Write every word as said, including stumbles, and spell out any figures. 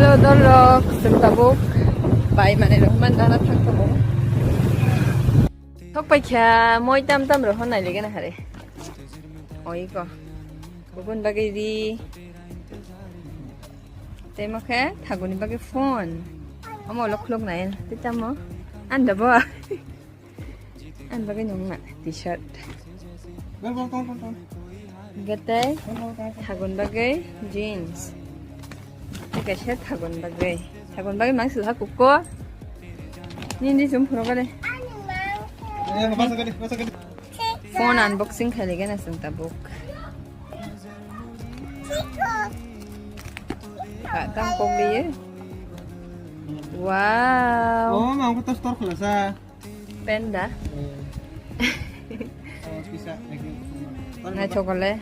Hello, dorok, chwng tabuk bai manwi rok man dana thang tongo. Thok pai kha moi tam tam rok hon nai lege na hare. Oi ko. Bubun bagwi ri. Tei mo khe thaguni bagwi phone. Omo ulo khuluk nai. Tei tamo. An da bo. An bagwi nung na t-shirt. Gol, gol, gol, gol, gol. Gatai. Gol, gol, gol, gol. Thagun bagwi jeans. Tei kaisa thagun bagwi. Thagun bagwi mangsil ha kuko. Nini jum phuru gale. Eh, basa gale, basa gale. Phone unboxing khaile gana sung tabuk. Ka tang kok liye. Wow. Oh, ma ko to store khula sa. Panda. Na chokole.